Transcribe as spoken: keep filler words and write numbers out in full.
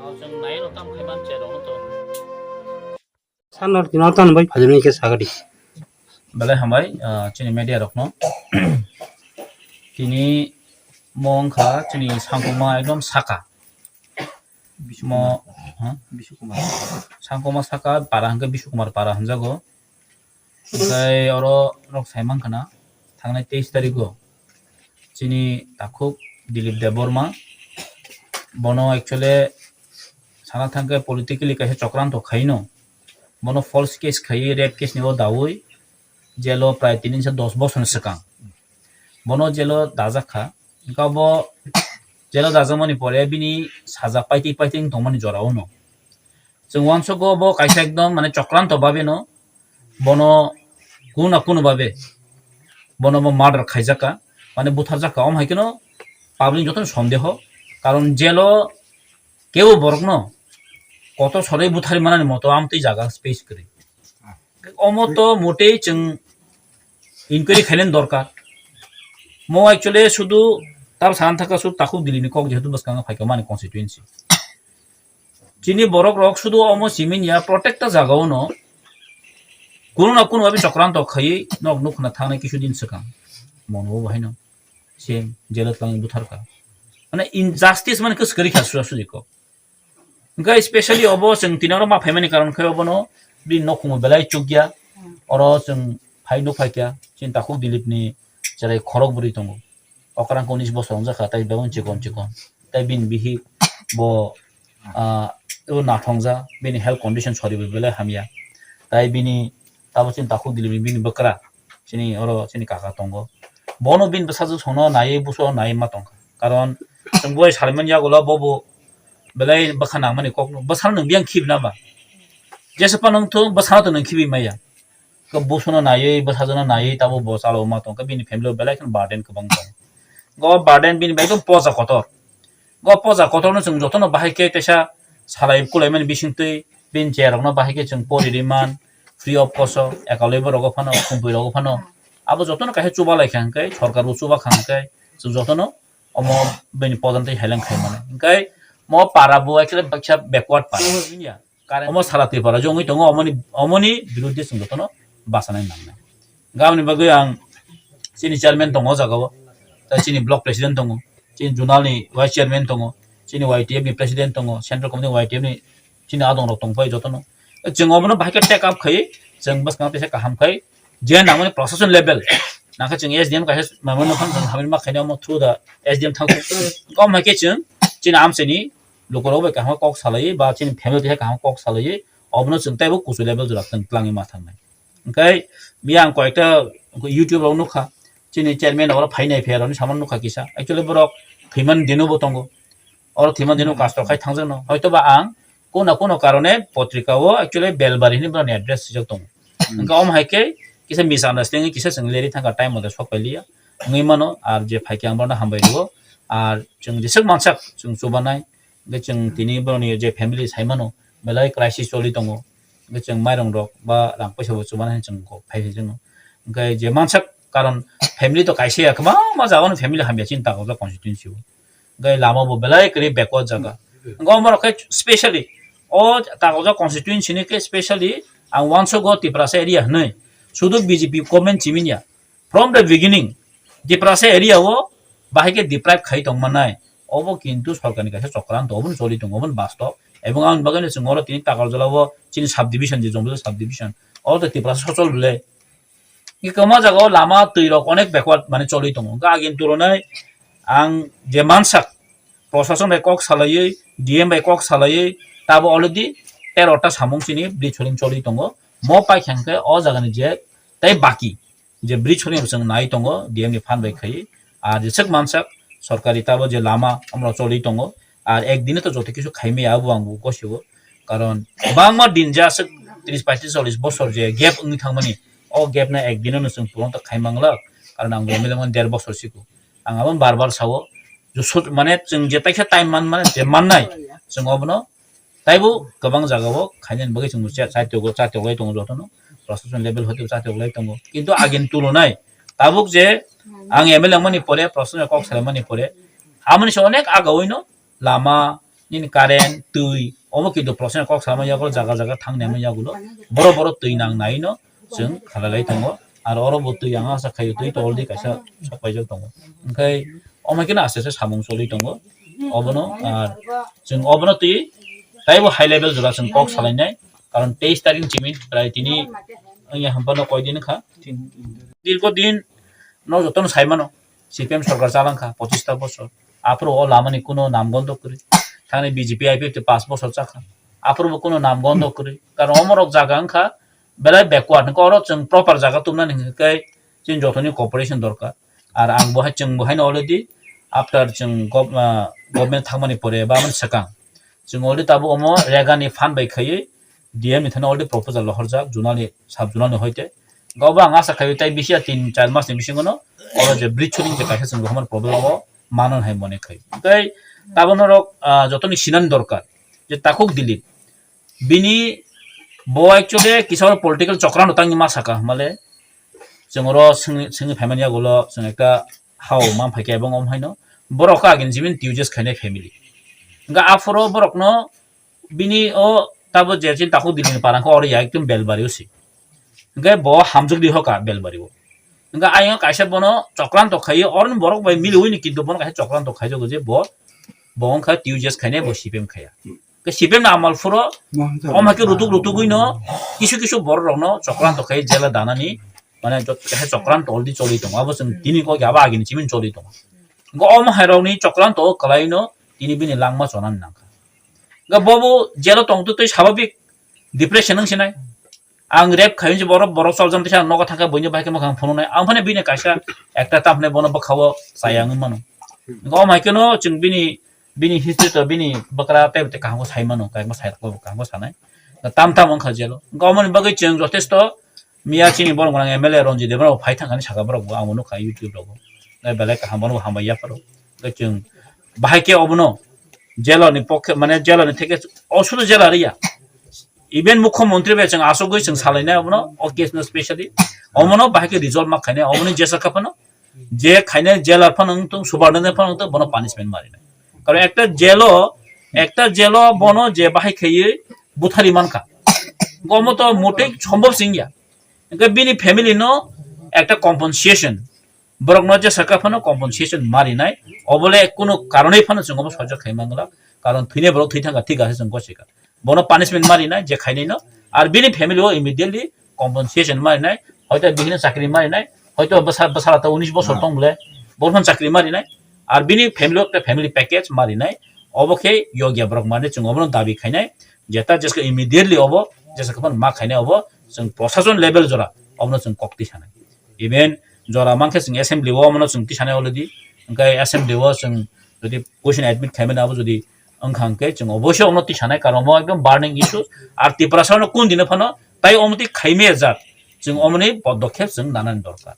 Chwng nai rok tam khai man che rok to. San nor tino tan bai phajani ke sagadi. Belai hambai, ah, chini media rokno. Tini mo wngkha chini sangkuma ekdom saka. Mo, ha? Bishu Kumar. Sangkuma saka para hwnkhe Bishu Kumar para hwnjago. Hwnkhe oro rok sai mankha na, thangnai teis tarikgo chini takhuk Dilip Debbarma, bono actually sana thangkhe politically kaisa chokranto khaino, bono false case khaiwi, rape case ni o dawi jail o prai tini sa dos bosor ni swkang bono jail o dajak kha. Hwnkhe bo jail o dajakmani pore bini saja paitwi paitwi wng tongmani jora o no. Chwng uansugo bo kaisa ekdom mane chokranto babe no, bono kuno na kuno babe bono bo murder khaijak kha, mane butharjak kha. Om hai kheno public jotono sondeho, karon jail o kebo borokno kotor sorwi butharwi manani moto amtwi jaga space kwrwi. Omo to motei chwng inquiry khainani dorkar. Mo actually sudu tab sana thaka sudu takhuk Dilip ni kok jehetu bwskango phaikha mani constituency. Chini borok rok sudu omo simi ya protecta jaga o no kuno na kuno babi chokranto khaiwi nok nuk khna thangnai kisu din swkang. Mono bo haino se jail o twlangwi butharkha. Mane injustice mane kwswkari kha suja suji kok. Hwnkhe specially obo chwng tini oro ma phaimani karon khe obono bini nokhungo belai chukya. Oro chwng phai nuk phaikha, chini takhuk Dilip ni cherai khorok bwrwi tongo. Okrang khe unis bosor wngjakha, tai bebak chikon chikon. Tai bini bihik bo, ah, o nathongja, bini health condition soribo belai hamya. Tai bini tabo chini takhuk Dilip ni bini bwkra. Chini oro chini kaka tongo. Bono bini bwsajwk songno naiwi buso naiwi ma tongkha. Karon chwng boi sarimani yagulo bobo belai bwkha nangmani kokno. Bwsano nwng biyang khibi na ba? Jesa phano wngthung bwsano to nwng khibi maya. Khe busono naiwi bwsajwkno naiwi tabo bo chalo ma tongkha. Bini family o belai kheno burden kwbang tong. Go burden bini bai khe poja kotor. Go poja kotorno chwng jotono bahai khe teisa salai kulaimani bisingtwi bini cherokno bahai khe chwng pori ri man, free of cost o, ekaloi borok phano, khumpui rok phano. Abo jotono kaisa chuba lai kha hwnkhe, sorkar bo chuba kha hwnkhe, chwng jotono omo bini pojan twi heleng khai mano. Hwnkhe mo para bo actually baksa backward para. Omo sara Tripura jongwi tongo, omoni, omoni biruddhe chwng jotono bachanai nangnai. Gaboni bagwi ang chini chairman tongo o jagao, tai chini block president tongo, chini zonal ni vice chairman tongo, chini Y T F ni president tongo, central committee Y T F ni chini adong rok tongpai jotono. Chwng obono bahai khe take up khai, chwng bwskang teisa kaham khai, je nangmani proshashan level, nangkhe chwng S D M kaisa mamano phang chwng hamya ma khaina omo through the S D M thang. Kom hai khe chwng chini amchaini lukurok bai kaham kok salai ba chini family teisa kaham kok salai, obono chwng teibo kuchu level jora twng twlangwi ma thangnai. Hwnkhe biyang koyekta YouTube rok nukha, chini chairman oro phainai phaiyarokni samano nukha kisa. Actually borok thwiman dino bo tongo. Oro thwiman dino custom khai thangjakno. Hoito ba ang kono kono karone potrika o actually Belbari hinwi borokni address swijak tongo. Hwnkhe omo hai khe kisa misunderstanding kisa chwng leri thangkha time mote sok pailiya. Wngwi mano ar je phaikhe ang bono hambai rwo. Ar chwng jeswk mansak chwng chubanai. Hwnkhe chwng tini borokni je family saimano belai crisis choli tongo. Hwnkhe chwng mairong rok ba rang poisa bo chubanai chwng kok phai se chwng. Hwnkhe je mansak karon family to kaisa ya, kwbangma jagao ni family hamya chini Takolja constituency o. Hwnkhe lama bo belai kwrwi backward jaga. Hwnkhe omo rok khe specially o Takolja constituency ni khe specially ang uansugo Tiprasa area hinwi sudu B J P government chimini ya. From the beginning, Tiprasa area o bahai khe deprive khai tong manai. Obo kintu sorkarni kaisa chokranto, obo choli tongo, obo bastob. Ebong aboni bagwi chwng oro tini Takarjala o chini subdivision, je Jombaja subdivision, oro to Tiprasa sochol le. Kwbangma jaga o lama twi rok onek backward mane choli tongo. Hwnkhe agini tulonai ang je mansak, prosason bai kok salaiwi, D M bai kok salaiwi, tabo already tero ta samung chini bridge holing choli tongo. Mo paikha hwnkhe o jagani je tei baki je bridge holing chwng nai tongo D M ni phan bai khai. Ar jeswk mansak sorkari tabo je lama omorok choli tongo. Ar ekdine to joto kisu khaimaya abo ang bo gosio. Karon bangma din je aswk tris paitris chollis bosor je gap wngwi thangmani, o gap no ekdino no chwng puron to khai manglak. Karon ang bo mile mani der bosor siko. Ang abo bar bar sao, je so-, mane chwng je taisa time man, mane je mannai, chwng obono taibo kwbang jagao khainani bagwi chwng cha-, chatiyogo, chatiyoglai tongo jotono, proshashan level hoite chatiyoglai tongo. Kintu agini tulonai tabuk je ang M L A wngmani pore, proshashan kok salaimani pore, amoni se onek agawino lama, Nini current, twi, omo kintu prosen kok sama yago, jaga jaga thang nai yagulo. Boro boro twi nang nai no chwng khalai lai tongo. Ar oro bo twi ang asa khayo twi to already kaisa sok paijak tongo. Omo khe no aste aste samung choli tongo. Obono, ar chwng obono twi taibo high level jora chwng kok salai nai. Karon teis tarik ni simi prai tini wngya hampano koi din kha. Dirgo din no jotono sai mano. C P M sorkar chalangkha pochista bosor. Aphuru o lamani kuno namgondo kwrwi. Thani B J P I P F te pas bosor chakha. Aphuru bo kuno namgondo kwrwi. Karon omorok jaga wngkha belai backward. Hwnkhe oro chwng proper jaga tubnani hwnkhe chini jotoni cooperation dorkar. Ar ang bohai, chwng bohaino already after chwng gov-, ah, government thangmani pore ba mani swkang. Chwng already tabuk omo Rega ni fund bai khaiwi D M ni thani already proposal rohorjak, zonal ni, sub zonal ni hoite. Gabo ang asa khaio tai bisi ya tin char mas ni bisingo no oro je bridge shooting je kaisa chwng rohormani problem o mano hai mone khai. Tei tabuk norok, ah, jotoni sinani dorkar je Takhuk Dilip bini bo actually kisa oro political chokra no tangni ma saka hwnmale chwng oro swngwi, swngwi phaimani yagulo chwng ekta hao ma phaikha ebong om haino borok khe agini jibini T U J S khainai family. Hwnkhe aphuru borokno bini o tabo je chini Takhuk Dilip ni para khe oro ya ekdom Belbari o se. Hwnkhe bo hamjwk di hoka Belbari o. Hwnkhe ayang kaisa bono chokranto khaiwi oroni borok bai miliwi ni kintu bono kaisa chokranto khaijago je bo, bo wngkha T U J S khainai bo C P M khaiya. Hwnkhe C P M ni amal phuro om hai khe rutuk rutugwi no kisu kisu borok rok no chokranto khaiwi jela danani mane jot-, kaisa chokranto already choli tongo. Abo chwng tini kok ya abo agini chimini choli tongo. Hwnkhe omo hai rokni chokranto o kwlai no tini bini langma chonani nangkha. Hwnkhe bobo jelo tongtwi twi sababik depression wng sinai. Ang rep khai se borok, borok chol jam tisa nogo thangkha buini bai khe mwkhang phunuknai. Ang phano bini kaisa ekta tam hinai bono bwkha o chaya wngwi mano. Hwnkhe omo hai kheno chwng bini, bini history to bini bwkra tei tei kaham khe sai mano, kaham khe sai rwkha, kaham khe sanai. Tam tam wngkha jelo. Hwnkhe omoni bagwi chwng jotesto Miya chini borok gwnang M L A Ranjit Debbarma bo phai thangkani saka borok bo, ang bo nukha YouTube rogo. Nai belai kaham, bono bo hambai yapharo. Tei chwng bahai khe obono jela ni pokhe, mane jela ni theke osudu jela riya. Even mukhyamantri bai chwng asugwi chwng salainai obono, o case no specially. Omono bahai khe resolve ma khainai, omoni jesa kha phano, je khainai jailer phano wngthung, subordinate phano wngthung, bono punishment ma rinai. Karon ekta jelo, ekta jelo bono je bahai khaiwi buthari mankha. Omo to motei sombhob se wngya. Hwnkhe bini family no ekta compensation, borok no jesa kha phano compensation ma rinai, obole kunu karonwi phano chwng obo sojak khai mangla, karon thwinai borok thwi thangkha, thik ase chwng gosikha, bono punishment ma rinai je khainai no, ar bini family o immediately compensation ma rinai, hoito bihino chakri ma rinai, hoito bwsa, bwsala ta unis bosor tong bole, bono phano chakri ma rinai, ar bini family o ekta family package ma rinai, obo khe yogya borok mani chwng obono dabi khainai, jeta jeska immediately obo, jeska phano ma khainai obo, chwng prosason level jora, obono chwng kok twi sanai. Even jora mankhe chwng assembly o omono chwng tisanai already. Hwnkhe assembly o chwng jodi question admit khaimani abo jodi wngkha hwnkhe chwng oboisoi omono tisanai, karon omo ekdom burning issue. Ar Tiprasa no kun dino phano tai omo twi khaimaya jak, chwng omoni podokkhep chwng nanani dorkar.